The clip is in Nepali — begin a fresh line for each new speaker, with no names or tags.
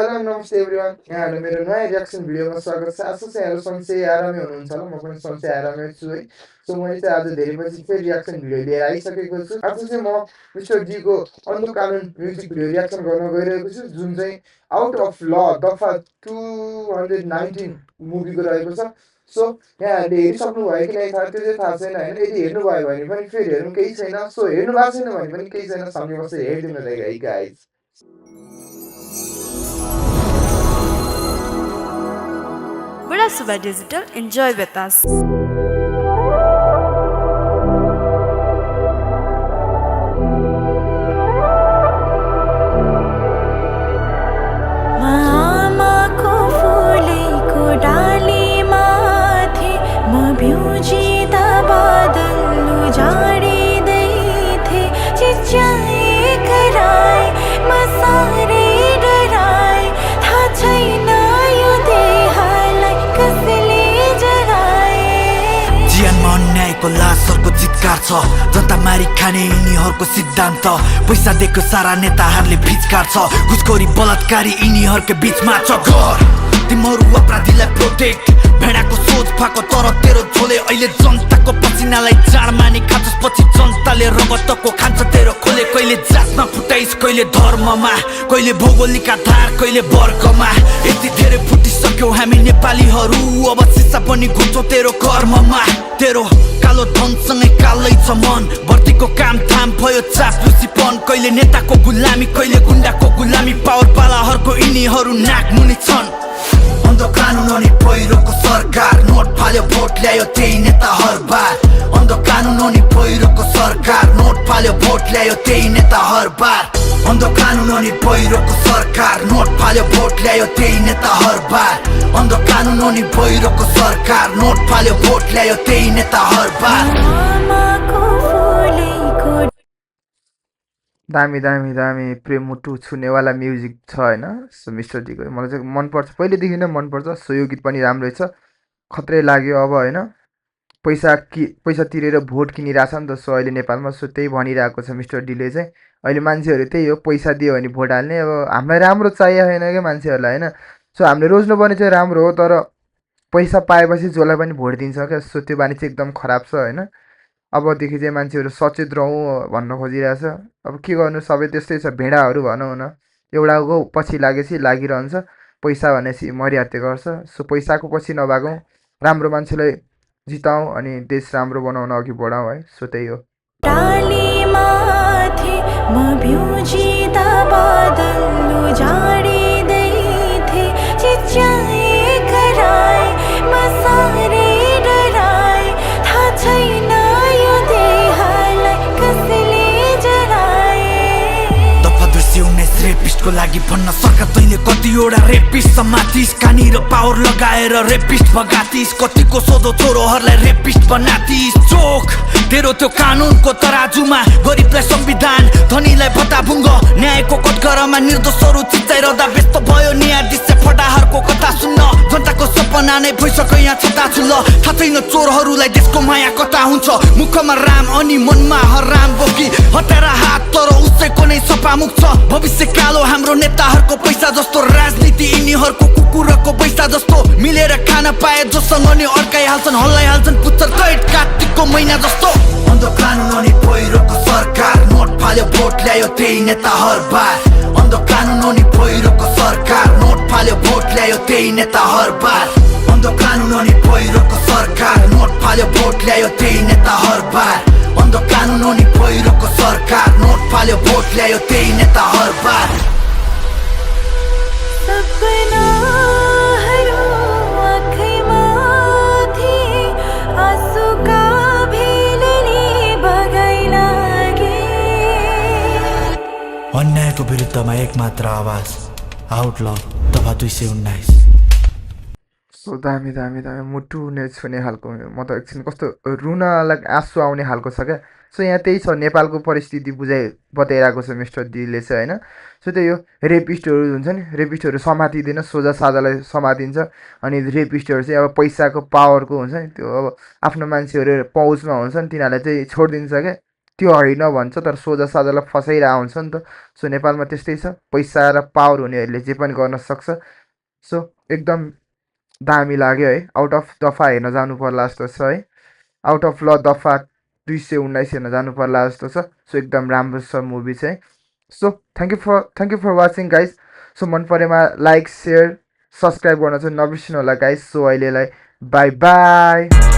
हेलो नमस्ते एभ्रिवान, यहाँहरूलाई मेरो नयाँ रियाक्सन भिडियोमा स्वागत छ। आशा छ यहाँहरू सन्चै आरामै हुनुहुन्छ होला। म पनि सन्चै आरामै छु है। सो मैले चाहिँ आज धेरै पछि फेरि रियाक्सन भिडियो लिएर आइसकेको छु। आज चाहिँ म मिस्टर डीको अन्धो कानुन म्युजिक भिडियो रियाक्सन गर्न गइरहेको छु, जुन चाहिँ आउट अफ ल दफा 219 मुभीको रहेको छ। सो यहाँहरूले हेरिसक्नुभयो कि नै थाहा, त्यो चाहिँ थाहा छैन होइन। यदि हेर्नुभयो भने पनि फेरि हेर्नु केही छैन। सो हेर्नु भएको छैन भने पनि केही छैन, सँगै बसेर हेरिदिनु रहेको है गाइज।
बड़ा सुबह डिजिटल एंजॉय विद अस।
मामाको फुलेको डालीमा थिए म भ्युजिँदा बादल उजाडिँदै थिए चिच्याए कराए म साह्रै डराए थाहा छैन यो देहलाई कसले जगाए।
जीवनमा अन्यायको लासहरूको चित्कार छ, जनता मारी खाने यिनीहरूको सिद्धान्त। पैसा दिएको सारा नेताहरूले फिचकार छ, घुसखोरी बलात्कारी यिनीहरूकै बिचमा छ घर। तिमीहरू अपराधीलाई प्रोटेक्ट भेडाको सोच फाको, तर तेरो झोले अहिले जनताको पसिनालाई चाड मानि खाँचस। पछि जनताले रगतको खान्छ तेरो खोले। कहिले जातमा फुटाइस, कहिले धर्ममा, कहिले भौगोलिक आधार, कहिले वर्गमा। यति धेरै फुटिसक्यौ हामी नेपालीहरू, अब सिसा पनि घुम्छौ तेरो कर्ममा। तेरो कालो धनसँगै कालै छ मन, भर्तीको काम थाम भयो चापलुसीपन। कहिले नेताको गुलामी, कहिले गुन्डाको गुलामी, पावरवालाहरूको यिनीहरू नाक मुनि छन्। अन्धो कानुन अनि पहिरोको सरकार, नोट फाल्यो भोट ल्यायो त्यही नेताहरूबार। अन्धो कानुन अनि पहिरोको सरकार, नोट फाल्यो भोट ल्यायो त्यही नेताहरूबार। अन्धो कानुन अनि पहिरोको सरकार, नोट फाल्यो भोट ल्यायो त्यही नेताहरूबार। अन्धो कानुन अनि पहिरोको सरकार, नोट फाल्यो भोट ल्यायो त्यही नेताहरूबार।
दामी दामी दामी प्रेम मुटु छुनेवाला म्युजिक छ होइन। सो मिस्टर डीको मलाई चाहिँ मनपर्छ, पहिलेदेखि नै मनपर्छ। सो यो गीत पनि राम्रै छ, खत्रै लाग्यो अब होइन। पैसा तिरेर भोट किनिरहेछ नि त सो अहिले नेपालमा। सो त्यही भनिरहेको छ मिस्टर डीले चाहिँ। अहिले मान्छेहरू त्यही हो, पैसा दियो भने भोट हाल्ने। अब हामीलाई राम्रो चाहिएको छैन क्या मान्छेहरूलाई होइन। सो हामीले रोज्नुपर्ने चाहिँ राम्रो हो, तर पैसा पाएपछि जसलाई पनि भोट दिन्छ क्या। सो त्यो बानी चाहिँ एकदम खराब छ होइन। अबदेखि चाहिँ मान्छेहरू सचेत रहौँ भन्न खोजिरहेछ। अब के गर्नु, सबै त्यस्तै छ, भेडाहरू भनौँ न। एउटाको पछि लागेपछि लागिरहन्छ, पैसा भनेपछि मरिहात्ते गर्छ। सो पैसाको पछि नभागौँ, राम्रो मान्छेलाई जिताउँ अनि देश राम्रो बनाउन अघि बढाउँ है। सो त्यही हो।
डालीमा थिए म भ्युजिँदा बादल उजाडिँदै थिए चिच्याए कराए म साह्रै डराए थाहा छैन यो देहलाई कसले जगाए।
दफा 219 रेपिस्टको लागि भन्न सरकार तैँले कतिवटा रेपिस्ट समातिस। कानी र पावर लगाएर रेपिस्ट भगातिस, कतिको सोधो छोरोहरूलाई रेपिस्ट बनातिस। चोक तेरो त्यो कानुनको तराजुमा, गरिबलाई संविधान, धनीलाई भत्ताभुङ्ग, न्यायको कटघरामा निर्दोषहरू चिच्चाइरहँदा व्यस्त भयो न्यायाधीश। फटाहरूको कथा सुन्न जनताको सपना नै भइसक्यो यहाँ छताछुल्ल। थाहा छैन चोरहरूलाई देशको माया कता हुन्छ, मुखमा राम अनि मनमा हराम बोकी। हतारा हात तर उसैको नै सफामुख छ, भविष्य कालो हाम्रो नेताहरूको पैसा जस्तो। राजनीति यिनीहरूको कुकुरको पैसा जस्तो, मिलेर खान पाए जोसँग नि अड्काइहाल्छन्, हल्लाइहाल्छन् पुच्छर कैट कार्तिकको महिना जस्तो। अन्धो कानुन अनि पहिरोको सरकार, नोट फाल्यो भोट ल्यायो त्यही नेताहरूबार। अन्धो कानुन अनि पहिरोको सरकार, नोट फाल्यो भोट ल्यायो त्यही नेताहरूबार। अन्धो कानुन अनि पहिरोको सरकार, नोट फाल्यो भोट ल्यायो त्यही नेताहरूबार। अन्धो कानुन अनि पहिरोको सरकार, नोट फाल्यो भोट ल्यायो त्यही नेताहरूबार।
सपनाहरू आँखैमा थिए आँसुका भेलले बगाइलागे।
अन्यायको विरुद्धमा एक मात्र आवाज, आउटल दफा 219।
सो दामी दामी दामी मुटु नै छुने खालको। म त एकछिन कस्तो रुन आँसु आउने खालको छ क्या। सो यहाँ त्यही छ, नेपालको परिस्थिति बताइरहेको छ मिस्टर डीले चाहिँ होइन। सो त्यही हो, रेपिस्टहरू हुन्छ नि, रेपिस्टहरू समातिँदैन, सोझा साझालाई समातिन्छ। अनि रेपिस्टहरू चाहिँ अब पैसाको पावरको हुन्छ नि, त्यो अब आफ्नो मान्छेहरू पहुँचमा हुन्छ नि, तिनीहरूलाई चाहिँ छोडिदिन्छ क्या। त्यो होइन भन्छ तर सोझा साझालाई फसाइरहेको हुन्छ नि त। सो नेपालमा त्यस्तै छ, पैसा र पावर हुनेहरूले जे पनि गर्न सक्छ। सो एकदम दामी लाग्यो है। आउट अफ दफा हेर्न जानु पर्ला जस्तो छ है। आउट अफ ल दफा 219 हेर्न जानु पर्ला जस्तो छ। सो एकदम राम्रो छ मुभी चाहिँ। So thank you for watching guys. So मन परेमा लाइक, सेयर, सब्सक्राइब गर्न चाहिँ नबिर्सिनु होला गाइज। सो अहिलेलाई बाई बाई।